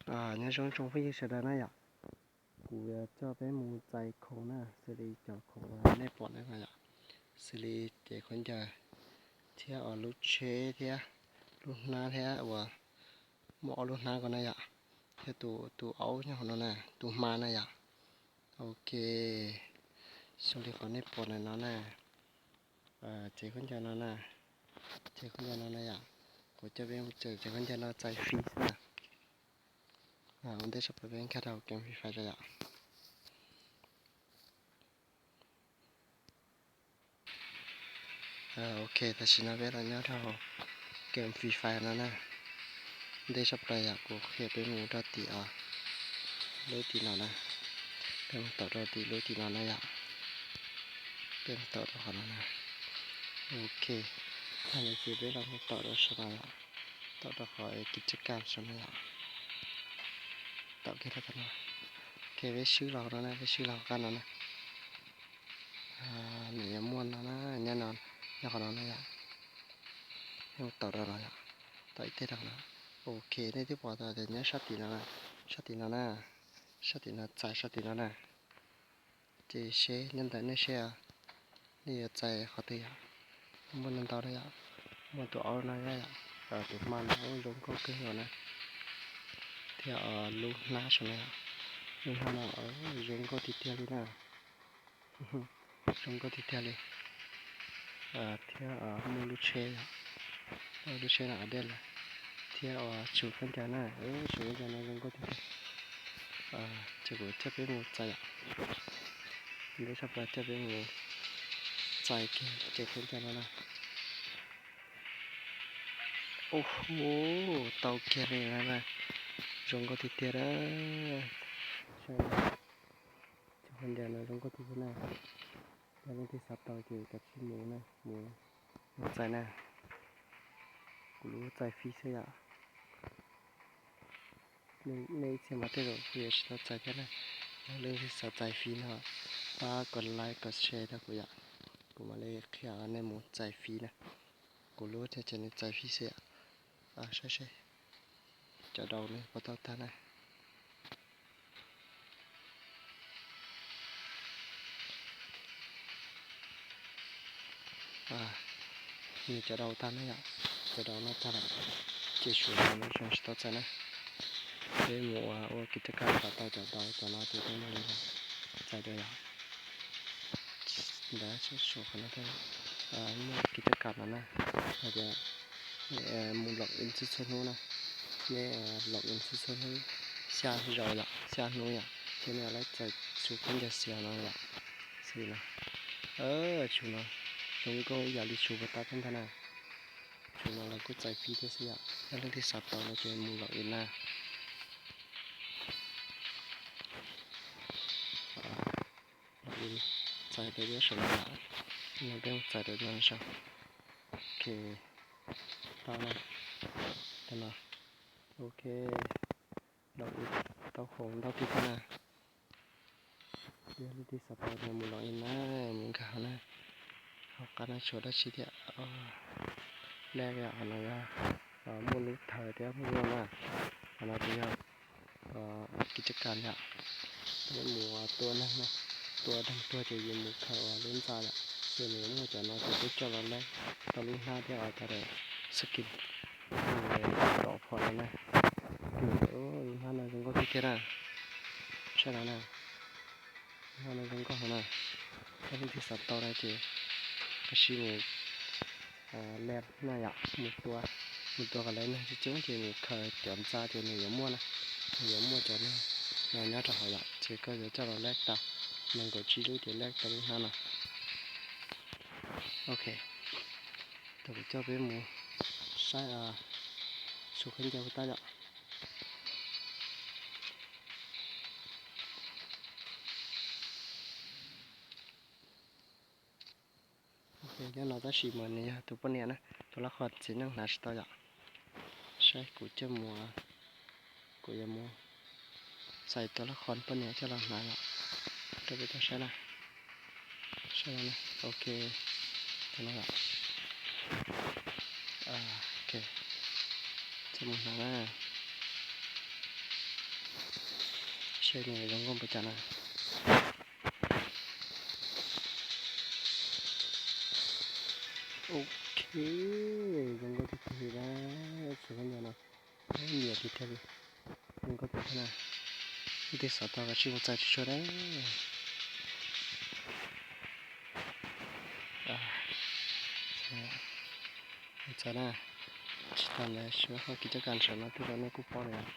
Nyob zoo tsoom phooj ywg sawv daws na yom, kuv yuav coj peb mus txais khoom na, xws li cov khoom nej pom na yom, xws li cev khaub ncaws thiab lub tsheb thiab lub hnab thiab uas muaj ob lub hnab ko na yom, thiab tus aub nyob hauv no na, tus hma na yom. Ok, xws li qhov nej pom ntawm no na, cev khaub ncaws no na, cev khaub ncaws no na yom, kuv coj peb mus txais cev khaub ncaws no txais fee xwb na. Ua ntej tshaj plaws peb nkag rau game Free Fire yom. Ok, tam sim no peb los nyob rau game Free Fire no na. Ntej tshaj plaws yom, kuv qhia peb mus rau tim os, lub tim no na. Peb mus tom rau tim lub tim no na yom. Peb mus tom rau qhov no na. Ok, tag no ces peb los mus tom rau saum no yom. Tom rau qhov kis caj kam saum no yom. Tom kiag rau tom no. Ok, peb swb los no na, peb swb los qab no na. Nws yuav muaj no na, nyob no, nyob qhov no na yom. Peb mus tom rau no yom, tom ib teg rau no. Ok, nej twb pom tau tias nyob sab tim no, sab tim no na, sab tim no txais sab tim no na. Ces seb nyob ntawm nej seb nej yuav txais qhov twg yom. Muaj ntau ntau na yom, muaj tus aub no yom, tus hma no zoo nkauj kawg nkaus na. Thiab lub hnab saum no, lub hnab no zoo nkauj tiag tiag li na. Zoo nkauj tiag tiag li. Thiab muaj lub tsheb yom, lub tsheb no dej lawm. Thiab uas tsum khaub ncaws na, tsum khaub ncaws no zoo nkauj tiag tiag. Ces kuv coj peb mus txais yom. Ntej tshaj plaws coj peb mus txais kiag cev khaub ncaws no na. Ub, tau kiag li na, zoo nkauj tiag tiag na. Cev khaub ncaws no zoo nkauj tiag tiag na. Yog leej twg xav tau ces kav tsij mus na, mus txais na. Kuv lub txais fee xwb yom. Nej ib txhia mas tej zaum kuj yuav tsis tau txais thiab na. Yog leej twg xav txais fee no, pab kom like kom share rau kuv yom. Kuv mam li qhia nej mus txais fee na. Kuv lub thiaj ces nws txais fee xwb yom. Saib seb cov daus nws puas tau tag na. Nws cov daus tag na yom, cov daus no tag lawm, ces tshuav no tseem tsis tau txais na. Peb mus ua ua kis caj kam kom tau cov daus cov no ces peb mam li txais dua yom. Ntawd tshuav qhov no thiab, muaj kis caj kam no na, hais tias mus log in txhua txhua hnub na, nej log in txhua txhua hnub xya zaus yom, xya hnub yom, ces nej yuav tau txais tsum khaub ncaws xiav no yom, xws li no. Tsum no zoo nkauj ib yam li tsum puas tab thiab ntag na. Tsum no los kuj txais fee thiab xwb yom, yog leej twg xav tau no ces mus log in na. Log in txais rau saum no, no peb mus txais rau no saum. Ok, tau na, tau no. Ok, log in tau khoom ntau tiag tiag na. Yog leej twg xav tau no mus log in na, mus nkag hauv na. Hauv qab no tshuav dab tsi thiab? Lej yom, qhov no yog muaj lub thawv thiab muaj na. Qhov no ces yog kis caj kam yom, peb mus tua neeg na, tua neeg tuag ces yus mus khaws lub ntxa yom, ces nws muaj cov no ces peb coj los lej tau lub hnab thiab cov skin tom phom no na. Lub hnab no zoo nkauj tiag tiag na, saib no na, lub hnab no zoo nkauj heev na. Yog leej twg xav tau no ces kav tsij mus lej na yom, mus tua, mus tua kom lawv neeg coob coob ces mus khaws cov ntxa ces nws yuav muaj na, nws yuav muaj cov neeg no nyob rau hauv yom, ces koj yuav coj los lej tau nees nkaum tsib lub ces lej tau lub hnab no. Ok, tau kuv coj peb mus saib tsum khaub ncaws puas tab yom. Ok, nyob no tab sis mas nws yog tus poj niam na, tus lab qhon txiv neej hnav tsis tau yom. Saib kuv coj mus, kuv yuav mus txais tus lab qhon poj niam coj los hnav yom, rau peb tau saib na. Saib no na, ok, tus no yom. Ok, coj mus hnav na. Zoo nkauj npaum cas na. Ok, zoo nkauj tiag tiag li na, txiv khaub ncaws no, nyiam tiag tiag li, zoo nkauj tiag tiag na. Leej twg xav tau kav tsij mus txais tsuag tsuag na. Txais na, tsis tas ntawd, qhov kev coj kas saum no twb los nej kuj paub lawm,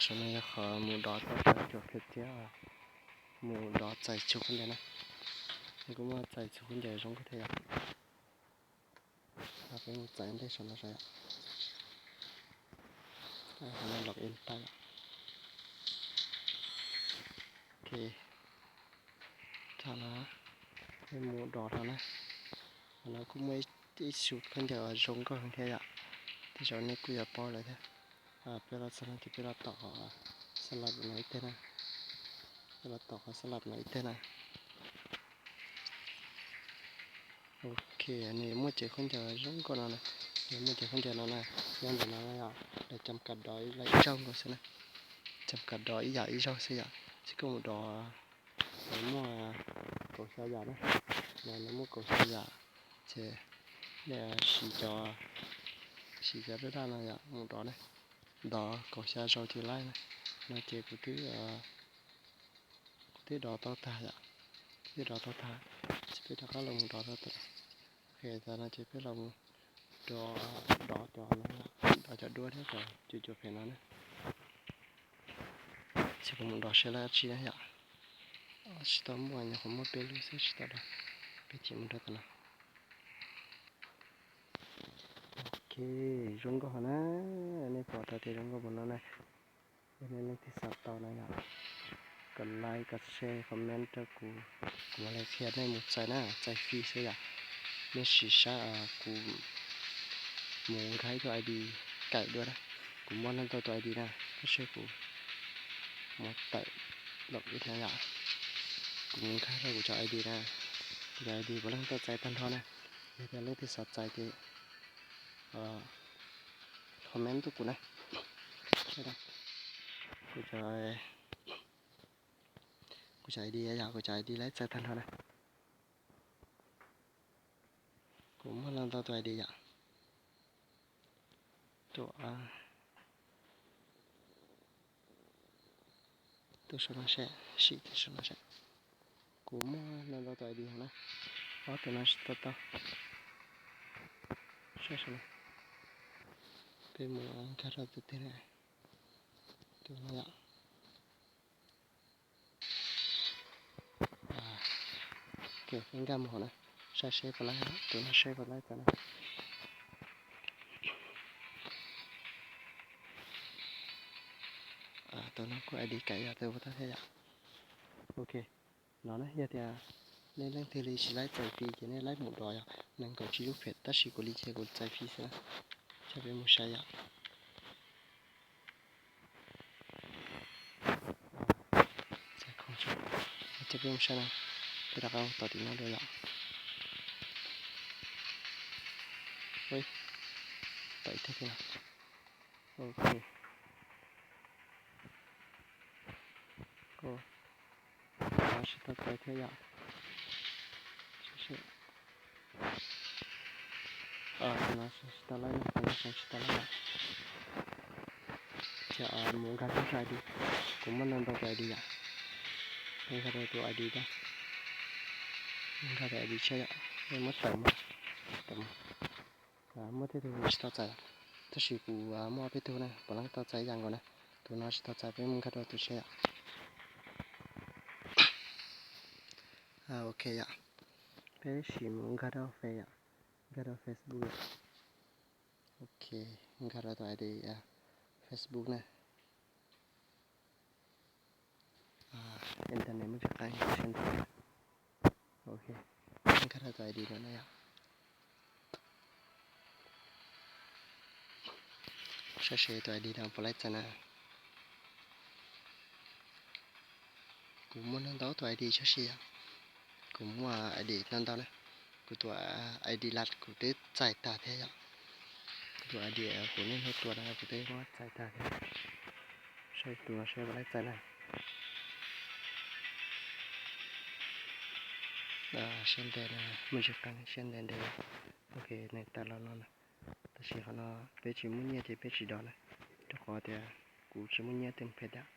saum no yog qhov mus dov tau cov cuam phem thiab mus dov txais txhua khaub ncaws na. Kuv muaj txais txhua khaub ncaws zoo nkauj thiab yom. Peb mus txais ntej saum no saib yom. Log in tag yom. Ok, thaum no peb mus dov no na. Qhov no kuj muaj ib xu khaub ncaws zoo nkauj heev thiab yom. Tej zaum nej kuj yuav paub lawm thiab. Peb los txog no ces peb los tom qhov xab laj no ib teg na. Peb los tom qhov xab laj no ib teg na. Ok, nws muaj cev khaub ncaws zoo nkauj no na. Nws muaj cev khaub ncaws no na. Nyob ntawm no yom, lawv cam kam dov ib zaug nkaus xwb na. Cam kam dov ib yam ib zaug xwb yom. Tsis koj mus dov, nws muaj kaum xya yam na. No nws muaj kaum xya yam. Ces nej siv cov, siv cov daj daj no yom mus dov na. Dov kaum xya zaus ces laib na. No ces kuv twb, kuv twb dov tau tag yom. Twb dov tau tag, ces peb rov qab los mus dov tau tas. Ok, tas no ces peb los mus dov, dov cov, dov cov duab thiab cov cuam cuam phem no na. Ces kuv mus dov seb lawv dab tsi na yom. Tsis tau muaj, nyuam qhuav muaj peb lub xwb tsis tau dov. Peb ces mus rau tom no. Ok, zoo nkauj heev na. Nej pom tau tias zoo nkauj mus no na. Yog nej leej twg xav tau na yom, kom like, kom share, comment rau kuv, kuv mam li qhia nej mus txais na, txais free xwb yom. Nej sim saib kuv mus nkag ib tug I D kaim dua na. Kuv muaj leej ntau tus I D na, tab sis kuv mus tawm lom ib na yom. Kuv mus nkag rau kuv cov I D na, kuv cov I D puav leej tau txais tag nrho na. Yog tias leej twg xav txais ces comment tuaj kuv na. Kuv cov, kuv cov I D yom, kuv cov I D laib txais tag nrho na. Kuv muaj leej ntau tus I D yom. Tus, tus saum no seb, sim tus saum no seb. Kuv muaj leej ntau tus I D na. Ob tus no tsis tau tau. Saib saum no. Peb mus nkag rau tus twg na. Tus no yom. Ok, peb nkag mus hauv na, saib seb puas laib, tus no seb puas laib tau na. Tus no kuj I D kaim yog tus puas tau thiab yom. Ok, no na, yog tias nej leej twg li tsis laib txais free ces nej laib mus dov yom, nees nkaum tsib lub phem, tab sis kuv li ces kuv txais free xwb na. Coj peb mus saib yom. Coj peb mus saib na, peb rov qab tom tim no dua yom. Tom ib teg thiab na. Ok. Tus no tsis tau txais thiab yom. Tus no tsis tau laib, tus no tsis tau laib. Ces mus nkag rau tus I D, kuv muaj ntau tus I D yom. Nkag rau tus I D, nkag tus I D tshiab yom, muab tawm mus, tawm mus. Muaj tej tug tsis tau txais, tab sis kuv muaj ob peb tug na, puav leej tau txais ib yam nkaus na. Tus no tsis tau txais, peb mus nkag rau tus tshiab yom. Ok yom, peb sim mus nkag rau Face yom, nkag rau Facebook yom. Ok, nkag rau tus I D Facebook na. Internet muaj tsis qab, ok, nkag rau tus I D no na yom. Saib seb tus I D no puas laib txais na. Kuv muaj ntau tus I D tshaj si yom. Kuv muaj I D ntau ntau na. Kuv tus I D lab kuv twb txais tag thiab yom. Kuv tus I D kuv niaj hnub tua na kuv twb muab txais tag thiab. Saib tus no saib puas laib txais na. Siab ntev na, muaj ntsis qees siab ntev ntev. Ok, nws tawm los no na. Tab sis qhov no peb tsis muaj nyiaj ces peb tsis dov na, rau qhov tias kuv tsis muaj nyiaj tej phem thiab.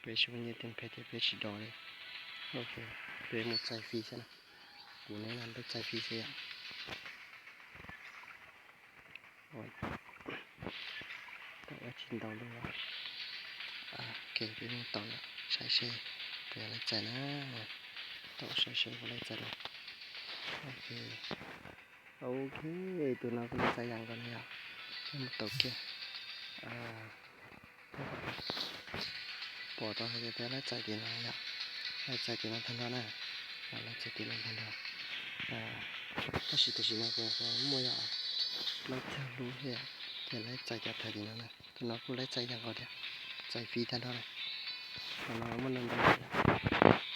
Peb tsis muaj nyiaj tej phem ces peb tsis dov li. Ok, peb mus txais fij xwb na. Kuv neb no peb txais fij xwb yom. Tau ua tsis ntau li. Ok, peb mus tau lawm, saib seb puas yog lawv txais na. Tau saib seb puas lawv txais na. Ok, ok, tus no kuj lawv txais yam nkaus li yom. Peb mus tau kiag. Pom tau hais tias lawv txais tim no yom, lawv txais tim no tag nrho na, lawv txais tim no tag nrho. Tab sis tam sim no kuv muaj yom plaub caug lub thiab, ces lawv txais cov thaiv tim no na, tus no kuj lawv txais yam nkaus thiab, txais fij tag nrho na. Qhov no muaj no ntau.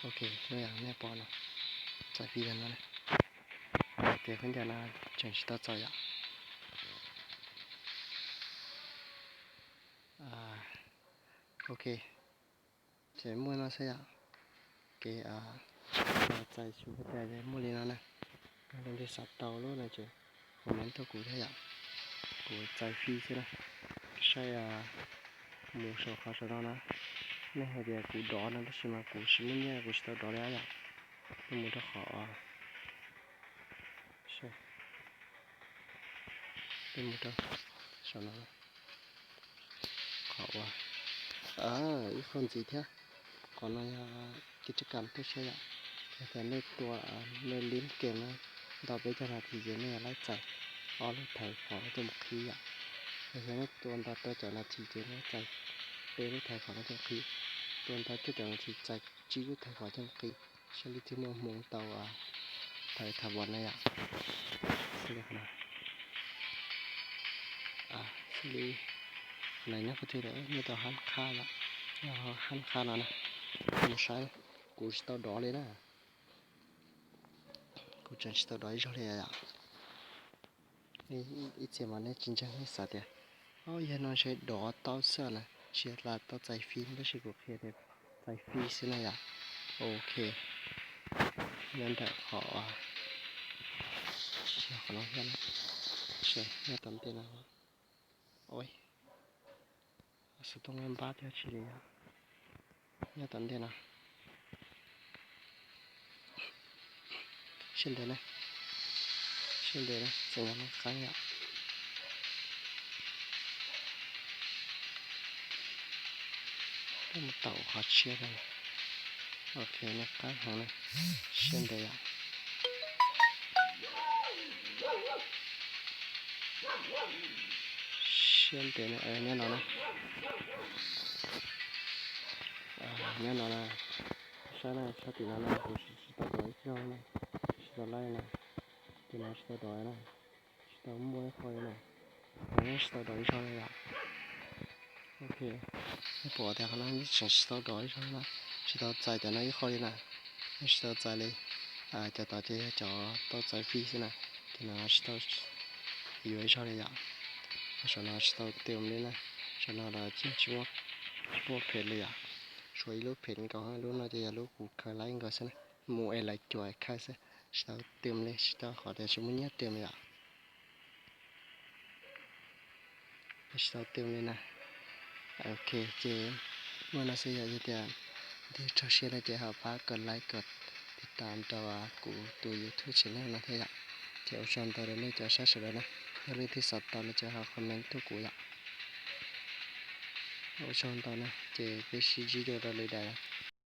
Ok, no yom, nej pom no, txais fij tag nrho na. Ces khaub ncaws no tseem tsis tau txais yom. Ok, ces muaj no xwb yom. Kev txais tsis npaj tas ces muaj li no na. Leej twg xav tau lub no ces comment tuaj kuv thiab yom. Kuv txais fij xwb na. Saib mus saum qhov saum no na. Nej hais tias kuv dov no tab sis mas kuv tsis muaj nyiaj kuv tsis tau dov li yom. Peb mus rau qhov, peb mus rau saum no. Qhov uas ib qho ntxiv thiab, qhov no yog kev tsis kam tuaj siab yom. Yog tias nej tua nej lib game na, nto peb caug nas this ces nej yuav laib txais ob lub thaiv phom no coj mus qhib yom. Yog tias nej tua nto rau caum nas this ces nej txais peb lub thaiv phom no coj mus qhib. Tua nto cuaj caum nas this txais tsib lub thaiv phom coj mus qhib. Saib leej twg muaj hmoo tau thaiv thaiv phom na yom. Xws li qhov no, xws li lawv nyob qhov twg lawm, nyob tau hab qhab yom, nyob hab qhab no na. Mus saib, kuv tsis tau dov li na. Kuv tseem tsis tau dov ib zaug li yom. Ib txhia mas nej tsis ntseeg nej xav tias, o, yog no ntshe dov tau xwb na, tsis yog tau txais fij, tab sis kuv qhia tias txais fij xwb na yom. Ok, nyob ntawm qhov, qhov no thiab na, nyob tom ntej no. Xov tooj npab thiab tsis li yom. Nyob tom ntej no. Siab ntev na, siab ntev na, txeem yog lub qeeb yom. Peb mus tau qhov tshiab no. Ok, nws qab heev na, siab ntev yom. Siab ntev na, nyob no na. Nyob no na, saib na, saib tim no na, kuv tsis tau dov ib zaug na, tsis tau laib na, tim no tsis tau dov na, tsis tau muaj ib qho li na, tsis tau dov ib zaug li yom. Ok, nej pom tias qhov no tseem tsis tau dov ib zaug na, tsis tau txais cov no ib qho li na, tsis tau txais li. Cov tod ces yog cov tau txais fij xwb na, cov no tsis tau yuav ib zaug li yom. Saum no tsis tau tum li na, saum no los yeej tsis muaj phem li yom. Tshuav ib lub phem nkaus, lub no ces yog lub kuv khaws laib nkaus xwb na, mus es lawv cuam khaws xwb, tsis tau tum li, tsis tau qhov tias tsis muaj nyiaj tum li yom. Tsis tau tum li na. Ok, ces muaj no xwb yom, yog tias leej twg raug siab no ces ho pab kom like kom tiv tam rau kuv tus YouTube channel no thiab yom. Ces ua tsaug ntau rau nej cov saib sawv daws na, yog leej twg xav tau no ces ho comment tuaj kuv yom. Ua tsaug ntau na, ces peb sib ntsib dua rau lwm daim.